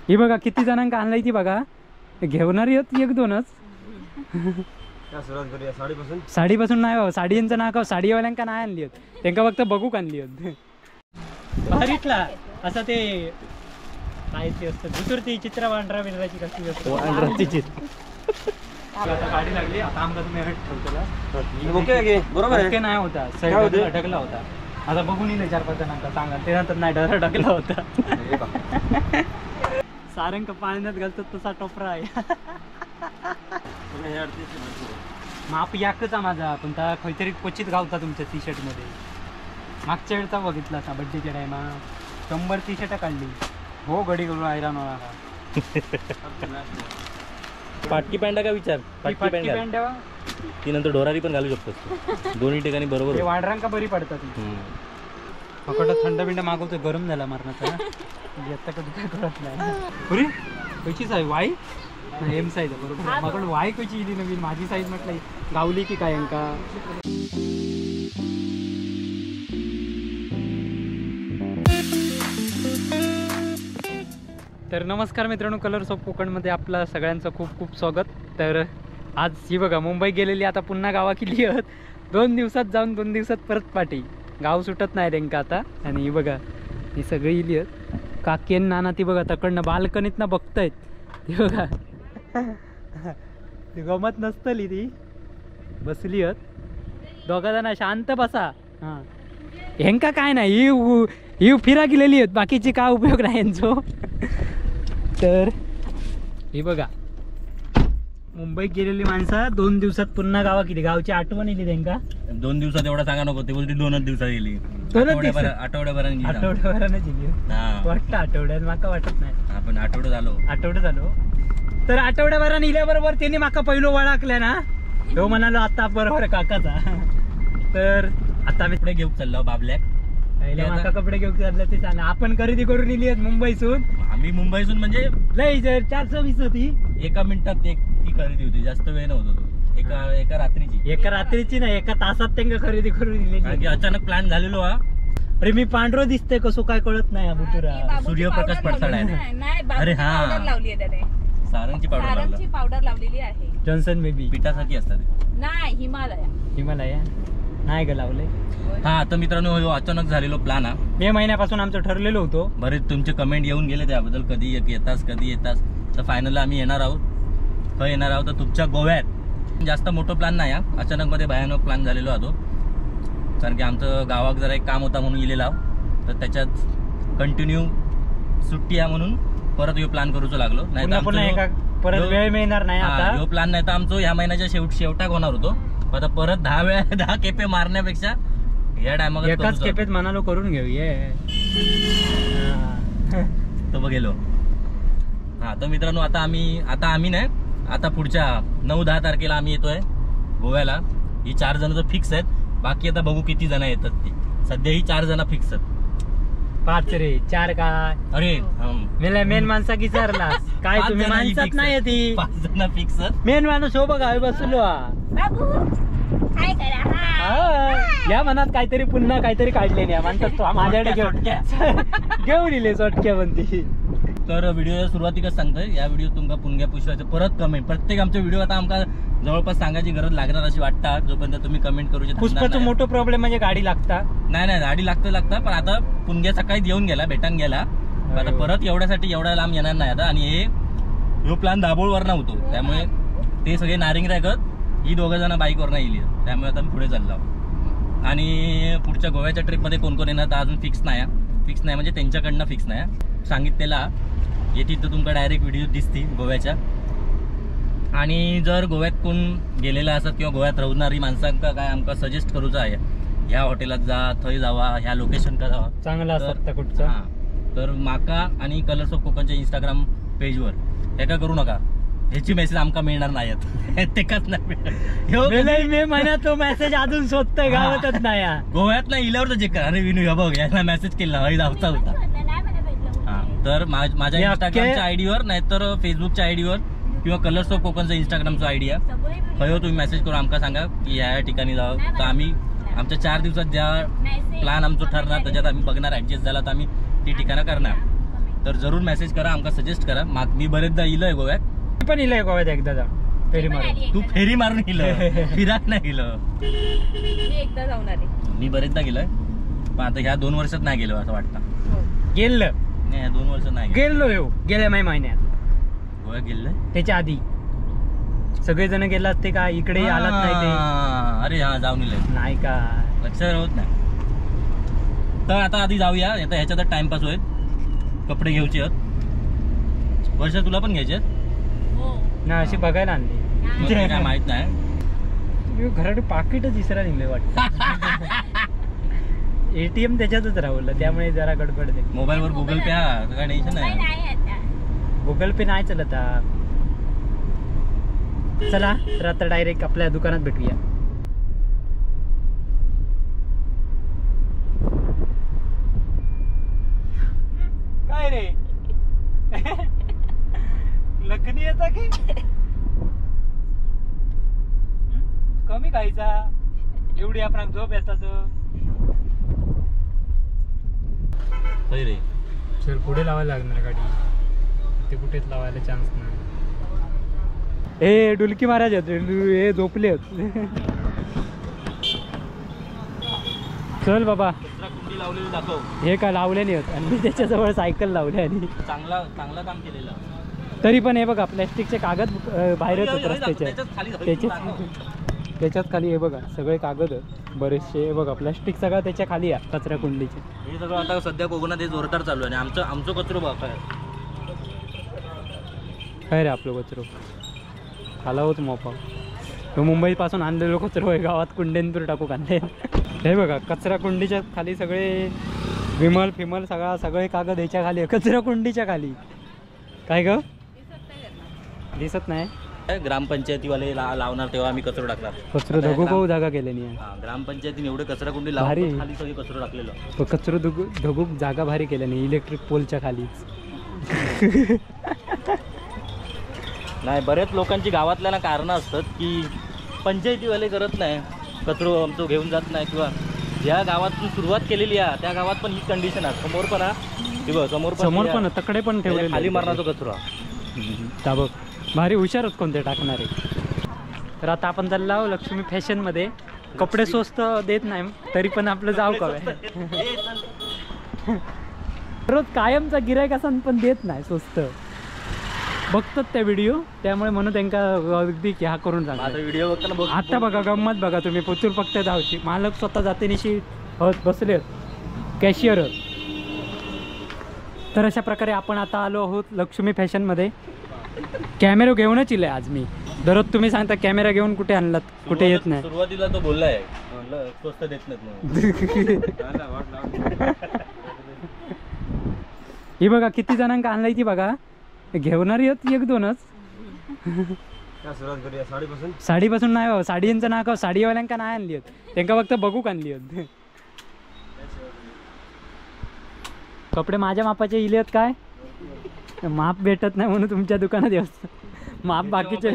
ही बघा किती जणांका आणलाय ती बघा, घेवणारी एक दोनच. साडीपासून साडीपासून नाही बाबा, साडींचं नाव साडीवाल्यांका नाही आणली आहेत, त्यांका फक्त बघूक आणली आहेत. भारीतला असं ते काय ते असतं दुसरं चित्र वांढरा बिंद्राची कसली असतं वांढराची चित्र. आता गाडी लागली, आता आमका तुम्ही ठेवतला. ओके बरोबर ओके नाही होता, साईड अडकला होता. आता बघून येईल 4-5 जणांका सांगा, ते नंतर नाही डर अडकला होता. सारंग पाण्यात घालतात तसा टोपरा आहे. माप याकचा माझा, पण त्या खंयतरी क्वचित गावता तुमच्या टी शर्ट मध्ये. मागच्या वेळचा बघितला असा बड्डेच्या टायमा 100 टी शर्ट काढली हो घडी करून हैराण होणार. पाटकी पॅन्ट का विचार, पाटकी पॅन्ट ती नंतर ढोरारी पण घालू शकतोस, दोन्ही ठिकाणी बरोबर. वाढरांका बरी पडतात. फक्त थंड बिंड मागवतो, गरम झाला मारण्याचा आता कधी काय कळत नाही. अरे खयची साईज वाय एम साईज बरोबर, माकडे वाय खयची इली नवीन, माझी साईज म्हटलं गावली की काय अंका. तर नमस्कार मित्रांनो, कलर्स ऑफ कोकणमध्ये आपलं सगळ्यांचं खूप खूप स्वागत. तर आज ही बघा मुंबई गेलेली, आता पुन्हा गावाकेली आहोत. 2 दिवसात जाऊन 2 दिवसात परत पाठी, गाव सुटत नाही त्यांका आता. आणि ही बघा ही सगळी इली आहेत, काकी आणि नाना ती बघा तकडनं बाल्कनीतनं बघतायत. ती बघा ती गमत नसतली, ती बसली आहेत दोघा जण शांत बसा. हां हेंका काय नाही, ही फिरा गेलेली आहेत, बाकीची काय उपयोग नाही यांचो. तर हे बघा मुंबईत गेलेली माणसं 2 दिवसात पुन्हा गावा केली, गावची आठवण येली त्यांका. 2 दिवसात एवढा सांगा नको, ते बोलते 2 दिवसात गेली, आठवड्याभराने गेली वाटतं. आठवड्यात माका वाटत नाही, आपण आठवडं झालो, आठवडं झालो. तर आठवड्याभराने इल्याबरोबर त्यांनी माका पहिलो वळखल्या ना, तो म्हणालो आता बरोबर काकाचा. तर आता आम्ही कपडे घेऊन चाललो बाबल्याक, माका कपडे घेऊन चाललं ते सांग. आपण खरेदी करून इली आहेत मुंबईसून, आम्ही मुंबईसून म्हणजे लय जर 420 होती एका मिनिटात एक ती खरेदी होती, जास्त वेळ नव्हता तो, एका रात्रीची, एका रात्रीची नाही एका तासात त्यांना खरेदी करून दिली. अचानक प्लॅन झालेलो. हा अरे मी पांढरो दिसतोय कसो काय कळत नाही. बुटुरा सूर्यप्रकाश पडसाळ आहे. अरे हा सारंगची पावडर, पावडर लावलेली आहे, जॉन्सन बेबी पिठासारखी असतात नाही, हिमालया, हिमालया नाही ग लावले. हा तर मित्रांनो हो अचानक झालेलो प्लॅन हा, मे महिन्यापासून आमचं ठरलेलो होतो. बरेच तुमचे कमेंट येऊन गेले त्याबद्दल, कधी येतास कधी येतास. तर फायनल आम्ही येणार आहोत, खंय येणार आहोत तर तुमच्या गोव्यात. जास्त मोठं प्लॅन नाही हा, अचानक मध्ये भयानक प्लॅन झालेलो होतो, कारण की आमचं गावात जरा एक काम होता म्हणून गेलेलो आहोत, तर त्याच्यात कंटिन्यू सुट्टी आहे म्हणून परत ह्यो प्लॅन करूचो लागलो. नाही तर परत वेळ मिळणार नाही आता ह्यो प्लॅन, नाही तर आमचो ह्या महिन्याच्या शेवटाक होणार होतो. आता परत 10 वेळा 10 खेपे मारण्यापेक्षा या टायमात एकाच खेपेत मनालो करून घेऊया तो बघेलो. हा तर मित्रांनो आता आम्ही नाही, आता पुढच्या 9-10 तारखेला आम्ही येतोय गोव्याला. ही 4 जण तर फिक्स आहेत, बाकी आता बघू किती जण येतात ती. सध्या ही 4 जण फिक्स आहेत. 5 रे 4 काय? अरे मेला मेन माणसा विचारला काय तुम्ही माणसात नाही ती 5 जण फिक्स मेन माणूस हो बघा बसलो या मनात काहीतरी पुन्हा काहीतरी काढले नाही म्हणतात माझ्याकडे घेऊन इले चटक्या म्हणती. तर व्हिडिओ सुरुवातीकच सांगतोय, या व्हिडिओ तुमका पुणग्या पुष्पाचं परत कमेंट, प्रत्येक आमच्या व्हिडिओ आता आमका जवळपास सांगायची गरज लागणार अशी वाटतात, जोपर्यंत तुम्ही कमेंट करू शकता. पुष्पाचं मोठं प्रॉब्लेम म्हणजे गाडी लागता नाही, नाही गाडी लागतं लागतं, पण आता पुणग्या सकाळीच येऊन गेला, भेटान गेला, आता परत एवढ्यासाठी एवढ्या लांब येणार नाही आता. आणि हे ह्यो प्लॅन दाभोळवर नव्हतो, त्यामुळे ते सगळे नारिंग राखत ही दोघं जण बाईकवर नाही येईल, त्यामुळे आता पुढे चाललो. आणि पुढच्या गोव्याच्या ट्रिपमध्ये कोण कोण येणार तर अजून फिक्स नाही, फिक्स नाही म्हणजे त्यांच्याकडनं फिक्स नाही सांगितलेला, येतील तर तुमका डायरेक्ट व्हिडिओ दिसतील गोव्याच्या. आणि जर गोव्यात कोण गेलेला असत किंवा गोव्यात राहणारी माणसांका काय आमका सजेस्ट करूचा आहे, ह्या हॉटेलात जा, थंय जावा, ह्या लोकेशन का जावा, चांगला असत कुठचं, तर माका आणि कलर्स ऑफ कोकणच्या इंस्टाग्राम पेजवर एका करू नका, ह्याची मेसेज आमका मिळणार नाही, तेकाच नाही मिळणार. मे महिन्यात तो मेसेज अजून शोधतोय गावातच नाही, गोव्यात नाही इल्यावर तर चेक कर, अरे विनू बघ याला मेसेज केला हय धावता होता. तर माझ्या इंस्टाग्रामच्या आयडीवर नाहीतर फेसबुकच्या आयडीवर किंवा कलर्स ऑफ कोकणचा इंस्टाग्रामचा आयडी आहे, हय तुम्ही मेसेज करून आमका सांगा की या ठिकाणी जावं, तर आम्ही आमच्या 4 दिवसात ज्या प्लॅन आमचं ठरणार त्याच्यात आम्ही बघणार, ऍडजस्ट झाला तर आम्ही ती ठिकाणं करणार. तर जरूर मेसेज करा, आमका सजेस्ट करा. मी बरेचदा इलोय गोव्याक. मी पण इलोय गोव्यात एकदा जाऊन फेरी मारून. तू फेरी मारून इलं, फिराक नाही गेलं. मी एकदा जाऊन आले. मी बरेचदा गेलोय पण आता ह्या 2 वर्षात नाही गेलो असं वाटतं. गेलं नाही, 2 वर्ष नाही गेलो. येऊ गेल्या मे महिन्यात गोव्यात गेलं. त्याच्या आधी सगळेजण गेला असते का इकडे आलात नाही ते. अरे हा जाऊन इले नाही का, लक्षात होत नाही. तर आता आधी जाऊया, आता ह्याच्यात टाइमपास होईल. कपडे घेऊचे आहेत. वर्षा तुला पण घ्यायचे आहेत ना? अशी बघायला आणली काय माहित नाही. घरात पाकिटच इसरा निघले वाटतं. एटीएम त्याच्यातच राहुलं, त्यामुळे जरा गडबड झाली. मोबाईलवर गुगल पे काय टेन्शन नाही. गुगल पे नाही चालत. चला तर आता डायरेक्ट आपल्या दुकानात भेटूया. काय रे लग्न येता की कमी खायचा, एवढी आपण झोप येतात. रे सर पुढे लावायला लागणार गाडी, ते कुठेच लावायला चान्स नाही. हे डुलकी महाराज हे झोपले. चल बाबा दाखव. हे का लावले नाही होत आणि मी त्याच्याजवळ सायकल लावली आणि चांगला चांगला काम केलेलं. तरी पण हे बघा प्लॅस्टिकचे कागद बाहेरच होत रस्त्याच्या, त्याच्यात खाली हे बघा सगळे कागद बरेचसे. हे बघा प्लॅस्टिक सगळं त्याच्या खाली आहे कचरा कुंडीचे. हे सगळं आता सध्या कोकणात हे जोरदार चालू आहे. आणि आमचं कचरो बघा काय रे आपलं कचरो खालावच मोपा. तो मुंबईपासून आणलेलो कचरो आहे गावात कुंड्यांतून टाकू आणले. हे बघा कचरा कुंडीच्या खाली सगळे विमल फिमल सगळा सगळे कागद ह्याच्या खाली कचरा कुंडीच्या खाली. काय ग दिसत नाही? ग्रामपंचायतीवाले लावणार तेव्हा आम्ही कचरो टाकणार. कचरो धगुक जागा केलेली आहे ग्रामपंचायतीने, एवढे कचरा कुंडी लावून खाली सगळे कचरो टाकलेलं. कचरो धगुक जागा भारी केली नाही, इलेक्ट्रिक पोलच्या खालीच. नाही बऱ्याच लोकांची गावातल्या कारणं असतात की पंचायतीवाले करत नाही, कचरो आमचं घेऊन जात नाही, किंवा ज्या गावातून सुरुवात केलेली आहे त्या गावात पण हीच कंडिशन आहे. समोर पण हा समोर समोर पण तकडे पण ठेवले खाली मारण्याचा कचरा. बघ भारी हुशारच कोणते टाकणारे. तर आता आपण चाललो लक्ष्मी फॅशनमध्ये. कपडे स्वस्त देत नाही तरी पण आपलं जाऊ का रोज कायमचा गिरायक असा पण देत नाही स्वस्त. बघतात त्या व्हिडिओ, त्यामुळे म्हणून त्यांना अगदी की हा करून सांगा. व्हिडिओ बघताना आता बघा गंमत बघा तुम्ही, पुतूर फक्त जाऊची मालक स्वतः जातेनिशी होत बसले कॅशियर. तर अशा प्रकारे आपण आता आलो आहोत लक्ष्मी फॅशनमध्ये. कॅमेरा घेऊनच इले आज मी. दररोज तुम्ही सांगता कॅमेरा घेऊन कुठे आणलात, कुठे येत नाही. सुरुवातीला तो बोललाय म्हणलं स्वस्त देत नाही. ही बघा किती जणांका आणलाय ती बघा, घेणारी आहेत एक दोनच. साडीपासून नाही बाबा, साडींचं नाव साडीवाल्यांका नाही आणली आहेत, त्यांना फक्त बघूक आणली आहेत. कपडे माझ्या मापाचे इले आहेत काय, माप भेटत नाही म्हणून तुमच्या दुकानात येत माप. बाकीचे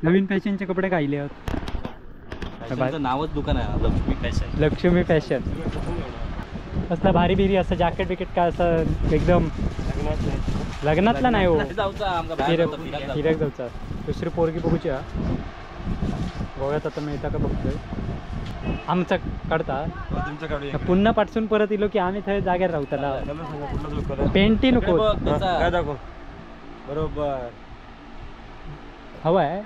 नवीन फॅशनचे कपडे काय इले आहेत? नावच दुकान आहे लक्ष्मी फॅशन. लक्ष्मी फॅशन असला भारी बिरी असं जॅकेट बिकेट काय असं एकदम लग्नातला नाही हो, फिरक जाऊचा. दुसरी पोरगी बघूची गोव्यात आता मिळता का बघतोय. आमचा काढता पुन्हा पाठसून परत इलो की आम्ही थंय जाग्यार रावताला. पेंटी नको बरोबर हवाय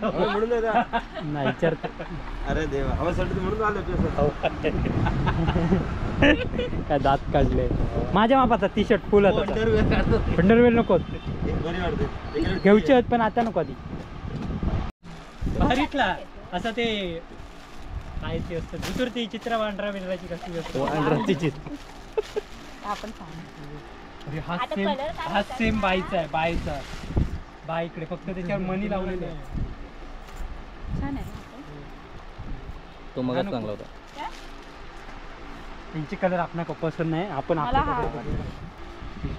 नाही विचारतो. अरे देवा हवासाठी म्हणून आलो. काय दात काढले माझ्या मापाचा टी शर्ट फुल आता. अंडरवेअर नको घेऊचे आहेत पण आता नको. आधी भारीतला असं ते काय ते असतं दुसरं ती चित्र वांढरा बिंढराची कसली असते वांढराची चित्र. हा सेम हा सेम बाईचा आहे, बाईचा बाईकडे फक्त त्याच्यावर मनी लावलेले आहे. छान आहे तो, मगाच चांगला होता. त्यांचे कलर आपल्या पसंत नाही, आपण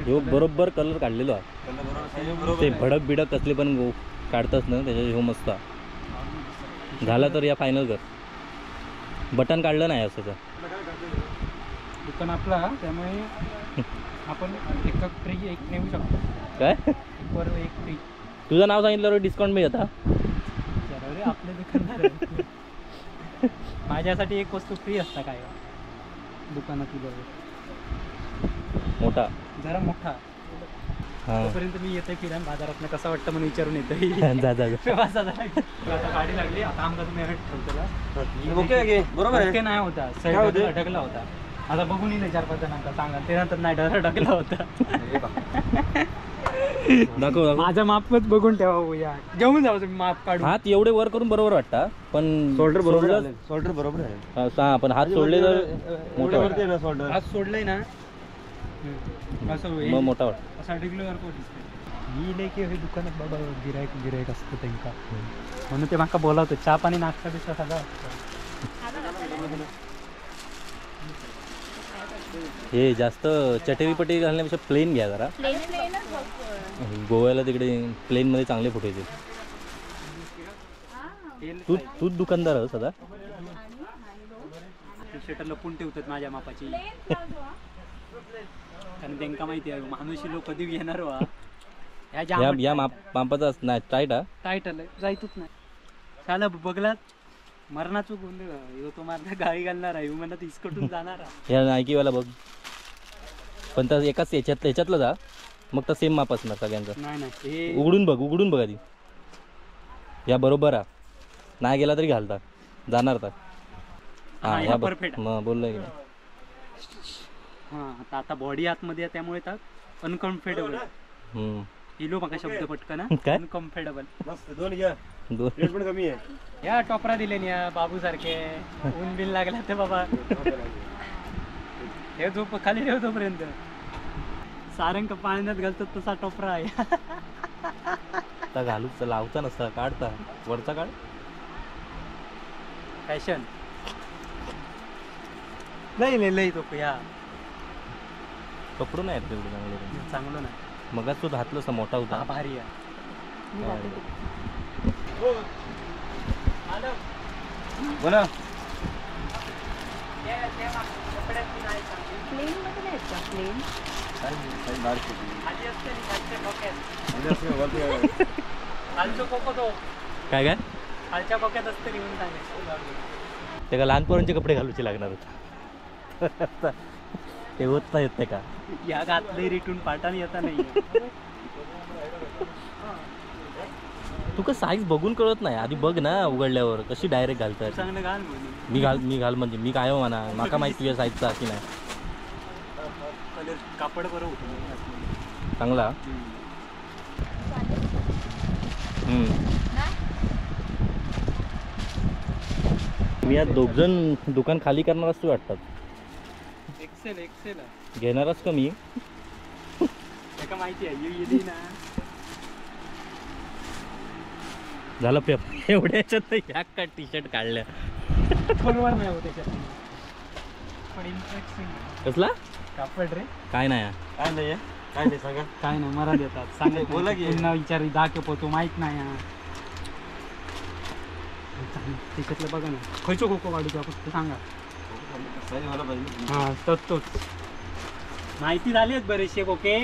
ह्यो बरोबर कलर काढलेलो आहे. ते भडक बिडक कसले पण काढतच ना त्याच्या ह्यो मस्त झाला. तर या फायनल कर. बटन काढलं नाही असं. दुकान आपला, त्यामुळे आपण एक फ्री एक नेऊ शकतो. काय एक वर एक फ्री. तुझं नाव सांगितल्यावर डिस्काउंट मिळत. अरे आपल्या दुकानदार माझ्यासाठी एक वस्तू फ्री असता काय दुकानात तुझ्या. मोठा जरा मोठा. तोपर्यंत मी येतोय फिरायला बाजारात, कसं वाटतं म्हणून विचारून येतोय. जा जा. आता गाडी लागली, आता आमका तुम्ही ठेवतो. ओके बरोबर. ओके नाही होता, साईड अडकला होता. आता बघून येईल 4-5 जणांका सांगा, ते नंतर नाही डर अडकला होता. दाखव माझं मापच बघून ठेवा, या घेऊन जाऊ तुम्ही माप काढून. हात एवढे वर करून बरोबर वाटतं, पण शोल्डर बरोबर आहे. शोल्डर बरोबर आहे. हा पण हात सोडले तर मोठा वाटतं. हात सोडले ना असं मग मोठा वाटतं. असं अडकल्यासारखं दिसतंय. मी लय की हे दुकानात बाबा गिरायक गिरायक असतं त्यांका, म्हणून ते माका बोलावतं. चहा पाणी नाश्ता बिस्ता सगळं असतं. हे जास्त चटेरी पटेरी घालण्यापेक्षा प्लेन घ्या जरा. गोव्याला तिकडे प्लेन मध्ये चांगले फोटो येतील. तू तूच दुकानदार आहोस आता. शटर लपून ठेवतात माझ्या मापाची, कारण त्यांका माहिती आहे माणूस लोक कधी घेणार वा. या मापाचा नाही टाईट हा, टाईट आलं जायतच नाही. चाल बघलात मरणाचो गोंधळ, ह्यो तो मारता गाळी घालणार आहे, मनात इसकटून जाणार. ह्या नायकीवाला बघ, पण तर एकाच ह्याच्यातलं जा, मग तर सेम माप असणार सगळ्यांचं. नाही नाही उघडून बघ, उघडून बघ आधी. या बरोबर हा, नाही गेला तरी घालता जाणार तर. हा ह्या परफेक्ट. मग बोललो की नाही. हां आता आता बॉडी आतमध्ये आहे त्यामुळे तर अनकम्फर्टेबल. इलो माका शब्द पटकन काय अनकम्फर्टेबल. मस्त दोन घ्या, दोन रेट पण कमी आहे. या टोपरा दिले नी या बाबू सारखे, ऊन बिन लागला ते बाबा. हे झोप खाली ठेव तोपर्यंत सारंग पाण्यात घालतात तसा टोपरा आहे. आता घालूच लावता नसता काढता वरचा काढ. फॅशन लय लय लय तो या कपडो नाही तेवढं चांगलं चांगलं नाही. मगाच तो घातलं मोठा होता भारी आहे. बोला काय काय खालच्या खोक्यात असते लिहून ते का लहान पोरांचे कपडे घालूचे लागणार होता ते होत नाही येत नाही का या घातले रिटून पाटाने येता नाही. तुका साईज बघून कळत नाही, आधी बघ ना उघडल्यावर कशी डायरेक्ट घालतात. चांगलं घाल मी घाल, मी घाल म्हणजे मी काय म्हणा माका माहिती तुझ्या साईजचा की नाही. कलर कापड बरं होतं चांगला. मी आज दोघ जण दुकान खाली करणार असं वाटतात. एक्सेल एक्सेल घेणारच कमी का माहिती आहे येईल ना. झालं पेपर एवढ्या ह्याच्यात ह्या का टी शर्ट काढल्या बरोबर नाही हो त्याच्यात पण इंटरेस्टिंग कसला कापड रे. काय नाही काय नाही काय नाही सांगा काय नाही मरा देतात सांगा बोला की पुन्हा विचार दाखवतो माहित नाही. त्याच्यातलं बघा ना खयचो खोको काढूचा फक्त सांगा. हां तर तोच माहिती झाली आहेत बरेचसे खोके.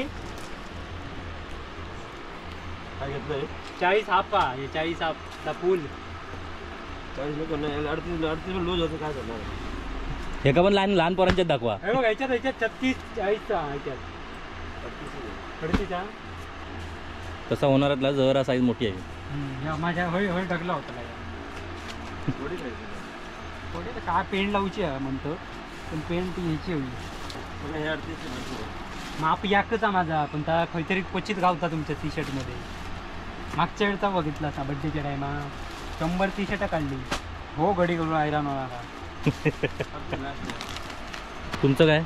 काय घेतलंय 40 हाफ हे 40 हाफ चा फुल 40 नको नाही 38 38 लूज होतं काय करणार. हे का पण लहान लहान पोरांच्यात दाखवा. हे बघ ह्याच्यात ह्याच्यात 36 40 चा ह्याच्यात 38 चा तसा होणारातला जरा साईज मोठी आहे. या माझ्या होय होय ढकला होता थोडी थोडी काय पेंट लावची आहे म्हणतो पण पेंट ह्याची होईल माप याकच माझा पण त्या खंयतरी क्वचित गावता तुमच्या टी शर्टमध्ये. मागच्या वेळचा बघितला असा बड्डेच्या टायमा 100 टी शर्ट काढली हो घडी करून आयरान होणार. तुमचं काय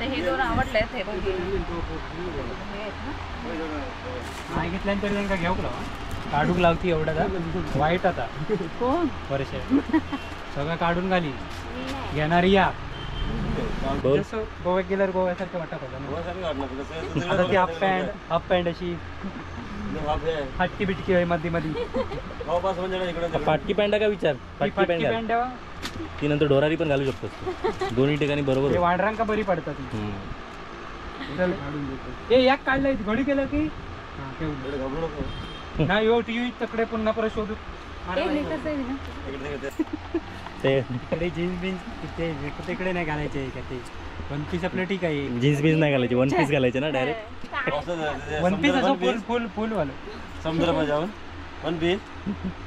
हे दोन आवडले ते नाही घेतल्यानंतर त्यांना घेऊ का काढूक लावती एवढा वाईट आता कोण वर्ष सगळं काढून घाली घेणारी या जसं गोव्यात गेल्यावर गोव्यासारखं वाटत होतं. आता ती हाफ पॅन्ट अशी फाटकी बिटकी आहे मध्ये मध्ये. फाटकी पॅन्ट का विचार फाटकी पॅन्ट ती नंतर ढोरारी पण घालू शकतोस, दोन्ही ठिकाणी बरोबर. वाढरांका बरी पडतात. ए याक काढलंय घडी केलं की नाही हो टीव्ही तकडे पुन्हा परत शोधू. तिकडे जीन्स बिन्स तिकडे नाही घालायचे का ते वन पीस आपलं ठीक आहे. जीन्स बीन्स नाही घालायची, वन पीस घालायचे ना डायरेक्ट. वन पीस असं फुल फुल फुल वालं समुद्रामध्ये जाऊन वन पीस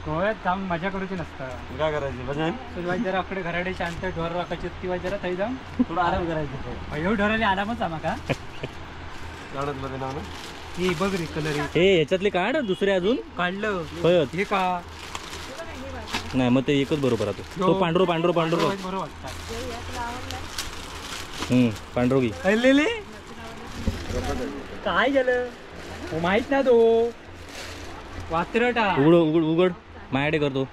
गोव्यात जाऊन मजा करूची नसतं. काय करायची भजन सुरुवात जरा आपकडे घराडे शांत ढोर राखायची ती जरा थंय जाऊन थोडा आराम करायचा. एवढं ढोराले आरामच आमा का मध्ये ही बघ रे कलर हे ह्याच्यातले काढ दुसरे अजून काढलं हे का नाही मग ते एकच बरोबर आहे. तो पांढरो पांढरो पांढरो बरोबर वाटतं. पांढरो की काय झालं माहित ना तो वात्रटा. उघड उघड उघड माझ्याकडे करतो.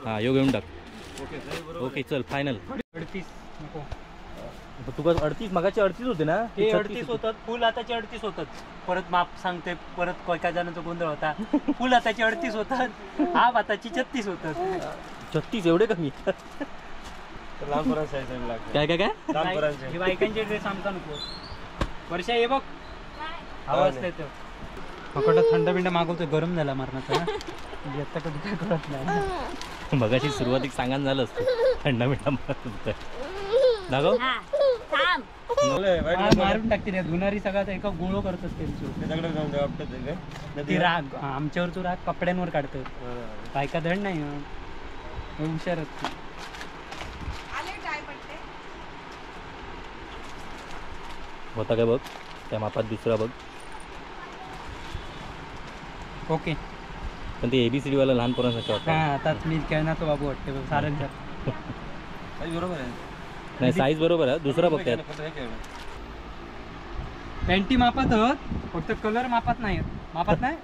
हा यो घेऊन टाक. ओके चल फायनल. 38 नको तुका 38 मगाचे 38 होते ना? ते 38 होतात फुल आताचे 38 होतात. परत माप सांगते परत काय जणांचा गोंधळ होता. फुल आताचे 38 होतात, हाफ आताची 36 होतात. 36 एवढे कमी? काय काय काय हे बायकांचे ड्रेस आमचा नको. वर्षा हे बघ हवा असते तर फकट थंड बिंड मागवतोय गरम झाला मरणाचा. आता कधी काय करत नाही. मगाशी सुरुवातीक सांगान झालं असतं थंड बिंड मारत दाखव. मारून टाकते रे धुणारी सगळा एका गोळो करत असते. ती राग आमच्यावर तो राग कपड्यांवर काढतो. बायका धड नाही हुशार असते. होता काय बघ त्या मापात दुसरा बघ. ओके पण ते एबीसीडी वाला लहान पोरांसाठी वाटतं. हां आता मी खेळणार तो बाबू वाटते सारंग बरोबर आहे. नाही साईज बरोबर आहे. दुसरा बघ त्यात पॅन्टी मापात होत फक्त कलर मापात नाही. मापात नाही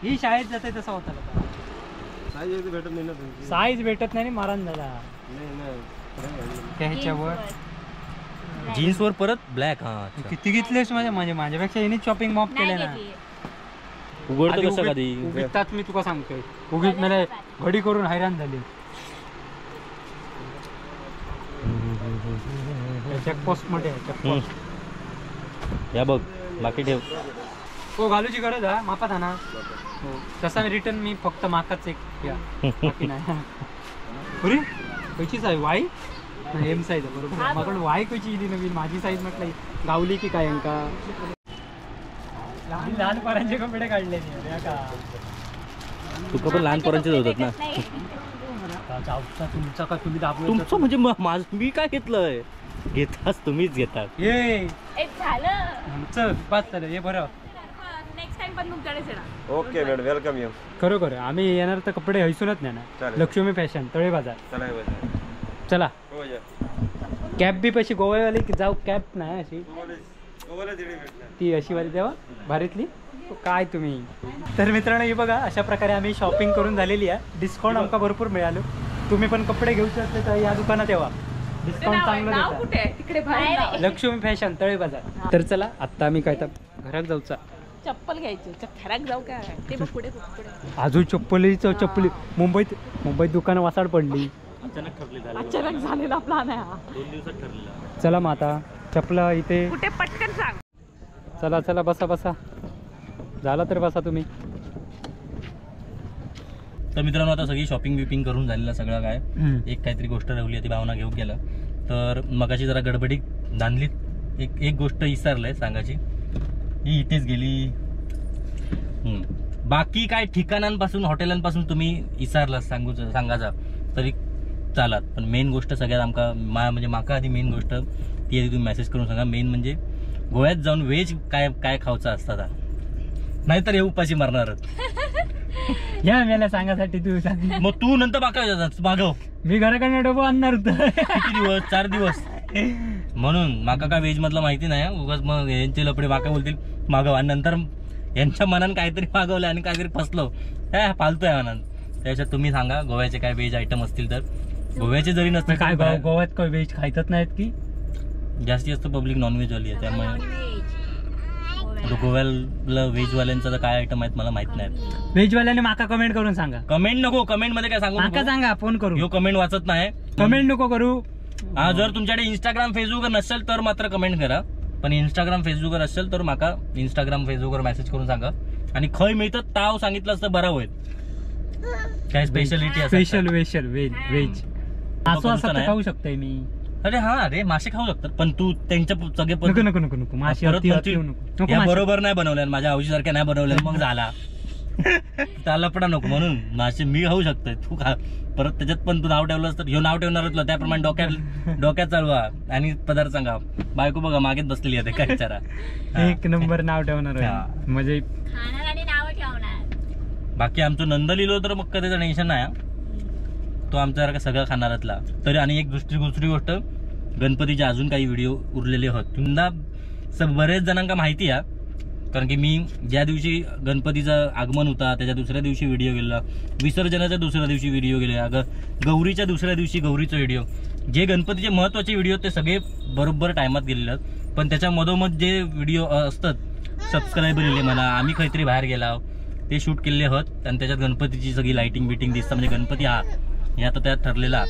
ही शाळेत जाते तसा होता. साईज भेटत नाही ना तुमची. साईज भेटत नाही मारण झाला त्याच्यावर जीन्स वर परत ब्लॅक. हा किती घेतलेस माझ्या म्हणजे माझ्यापेक्षा याने शॉपिंग मॉप केले ना. उघडतो कसं कधी उघडतात मी तुका सांगतोय. उगीत मला घडी करून हैराण झाली. चेकपोस्ट मध्ये चेकपोस्ट या बघ बाकी ठेव. हो घालूची गरज हा मापात हा ना. हो तसा रिटर्न मी फक्त माकाच एक या बाकी नाही. अरे खयची साईज वाय नाही एम साईज बरोबर. माकडे वाय खयची इली नवीन माझी साईज म्हटलं गावली की काय अंका. लहान लहान पोरांचे कपडे काढले का तुका पण लहान पोरांचेच होतात ना. जाऊचा तुमचा का तुम्ही दाबू तुमचं म्हणजे माझं मी काय घेतलंय घेताच तुम्हीच घेतात. ये झालं चल बस झालं हे बरं. नेक्स्ट टाइम पण तुमच्याकडेच येणार. Okay madam welcome you. खरोखर आम्ही येणार तर कपडे हैसूनच नाही ना. लक्ष्मी फॅशन तळे बाजार. चला कॅब बी पैसे गोव्यावाली जाऊ कॅब नाही अशी ती अशी वाली तेव्हा भारीतली काय तुम्ही. तर मित्रांनो हे बघा अशा प्रकारे आम्ही शॉपिंग करून झालेली आहे. डिस्काउंट आमका भरपूर मिळालो. तुम्ही पण कपडे घेऊचे असले तर या दुकानात यावा. डिस्काउंट चांगलं देतात. लक्ष्मी फॅशन तळे बाजार. तर चला आत्ता आम्ही काय तर घरात जाऊचा चप्पल घ्यायची. घरात जाऊ काय ते बघ पुढे अजून चप्पलीचं चप्पली मुंबईत मुंबईत दुकान वासाड पडली. अचानक ठरले अचानक झालेला प्लॅन आहे हा. 2 दिवसात ठरलेला. चला मग आता चपला इथे कुठे पटकन सांग. चला चला बसा बसा झाला तर बसा तुम्ही. तर मित्रांनो आता सगळी शॉपिंग बिपिंग करून झालेलं सगळं काय. एक काहीतरी गोष्ट राहिली ती भावना घेऊन गेला. तर मगाशी जरा गडबडीत दांधलीत एक एक गोष्ट विसरलंय सांगायची. ही इथेच गेली. बाकी काय ठिकाणांपासून हॉटेलांपासून तुम्ही विसरला सांगायचा तरी चालात, पण मेन गोष्ट सगळ्यात आमका म्हणजे माका आधी मेन गोष्ट ती आधी तुम्ही मेसेज करून सांगा. मेन म्हणजे गोव्यात जाऊन व्हेज काय काय खावचा असतात, नाहीतर हे उपाशी मरणारच. या मला सांगासाठी तू सांग. मग तू नंतर मागव. मी घराकडनं डबो आणणार होतो. किती दिवस? 4 दिवस. म्हणून माका काय व्हेज मधलं माहिती नाही, उगाच मग यांचे लपडे माका बोलतील मागव आणि नंतर यांच्या मनानं काहीतरी मागवलं आणि काहीतरी फसलो, हे फालतू आहे मनान. त्याच्यात तुम्ही सांगा गोव्याचे काय व्हेज आयटम असतील तर. गोव्याचे जरी नसतील काय गोव्यात काय व्हेज खायतच नाहीत की जास्तीत जास्त पब्लिक नॉनव्हेज वाली आहे, त्यामुळे गोव्याला व्हेजवाल्यांचा तर काय आयटम आहेत मला माहित नाही. व्हेजवाल्याने माका कमेंट करून सांगा. कमेंट नको, कमेंट मध्ये काय सांगू माका सांगा, फोन करू. ह्यो कमेंट वाचत नाही, कमेंट नको करू. हा, जर तुमच्याकडे इंस्टाग्राम फेसबुक नसेल तर मात्र कमेंट करा, पण इंस्टाग्राम फेसबुकवर असेल तर माका इंस्टाग्राम फेसबुकवर मेसेज करून सांगा. आणि खय मिळतं ताव सांगितलं असतं बरं होईल. काय speciality special special veg veg असं असं खाऊ शकतोय मी. अरे हा, अरे मासे खाऊ शकतात पण तू त्यांच्या सगळे नको नको नको नको मासे बरोबर नाही बनवल्या, माझ्या आऊशीसारख्या नाही बनवल्या, मग झाला त्याला पण नको. म्हणून मासे मी खाऊ शकतोय, तू खा. परत त्याच्यात पण तू नाव ठेवलं तर ह्यो नाव ठेवणार तुला, त्याप्रमाणे डोक्यात डोक्यात चालवा आणि पदार्थ सांगा. बायको बघा मागेच बसलेली आहे काय विचारा, एक नंबर नाव ठेवणार म्हणजे. बाकी आमचं नंद लिहिलो तर मग त्याचं टेन्शन नाही, तो आमच्यासारखा सगळं खाणारातला तरी. आणि एक दुसरी गोष्ट, गणपतीचे अजून काही व्हिडिओ उरलेले होत तुमना बरेच जणांना माहिती आहे, कारण की मी ज्या दिवशी गणपतीचं आगमन होता त्याच्या दुसऱ्या दिवशी व्हिडिओ गेला, विसर्जनाच्या दुसऱ्या दिवशी व्हिडिओ गेले, अगं गौरीच्या दुसऱ्या दिवशी गौरीचा व्हिडिओ. जे गणपतीचे महत्त्वाचे व्हिडिओ ते सगळे बरोबर टायमात गेलेले आहेत, पण त्याच्या मधोमध जे व्हिडिओ असतात सबस्क्रायबर येले म्हणा, आम्ही काहीतरी बाहेर गेला ते शूट केलेले होत आणि त्याच्यात गणपतीची सगळी लाईटिंग बिटिंग दिसतं, म्हणजे गणपती हा हे आता त्यात ठरलेला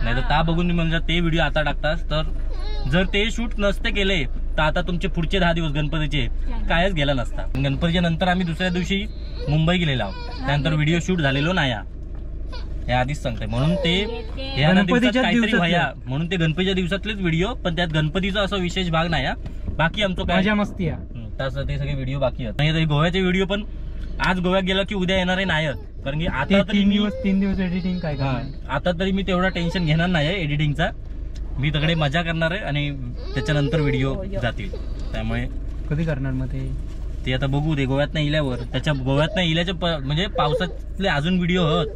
नाही तर ता बघून म्हणजे ते व्हिडिओ आता टाकतास. तर जर ते शूट नसते केले तर आता तुमचे पुढचे 10 दिवस गणपतीचे कायच गेला नसता. गणपतीच्या नंतर आम्ही दुसऱ्या दिवशी मुंबई गेलेलो आहोत, त्यानंतर व्हिडिओ शूट झालेलो नाही, हे आधीच सांगते. म्हणून ते काहीतरी व्हाया म्हणून ते गणपतीच्या दिवसातलेच व्हिडिओ, पण त्यात गणपतीचा असा विशेष भाग नाही, बाकी आमचं काय मजा मस्ती आहे तसं ते सगळे व्हिडिओ बाकी आहेत. नाही गोव्याचे व्हिडिओ पण आज गोव्यात गेला की उद्या येणारे नाही, कारण की आता तरी 3 दिवस एडिटिंग काय आता तरी मी तेवढा टेन्शन घेणार नाही एडिटिंगचा, मी तिकडे मजा करणार आहे आणि त्याच्यानंतर व्हिडिओ जातील. त्यामुळे कधी करणार मग ते आता बघू, ते गोव्यात नाही इल्यावर, त्याच्या गोव्यात नाही इल्याच्या म्हणजे पावसातले अजून व्हिडिओ होत,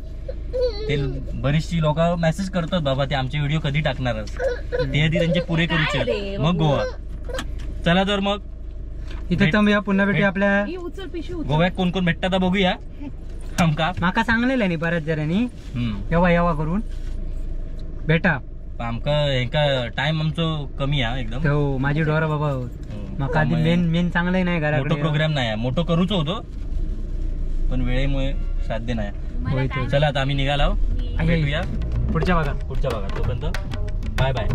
ते बरीचशी लोक मेसेज करतात बाबा ते आमचे व्हिडिओ कधी टाकणारच, ते आधी त्यांचे पुरे करूचे मग गोवा. चला तर मग इथे थांबूया, पुन्हा भेटूया आपल्या गोव्यात कोण कोण भेटतात बघूया. आमका माका सांगलेलं नाही बऱ्याच जणांनी येवा येवा करून भेटा, आमका एका टाइम आमचो कमी आहे एकदम. हो माझी डोरा बाबा माका आधी मेन मेन चांगलं नाही घराकडे, मोठो प्रोग्राम नाही, मोठो करूच होतो पण वेळेमुळे साध्य नाही. चला आता आम्ही निघालो, भेटूया पुढच्या भागात, पुढच्या भागात. तोपर्यंत बाय बाय.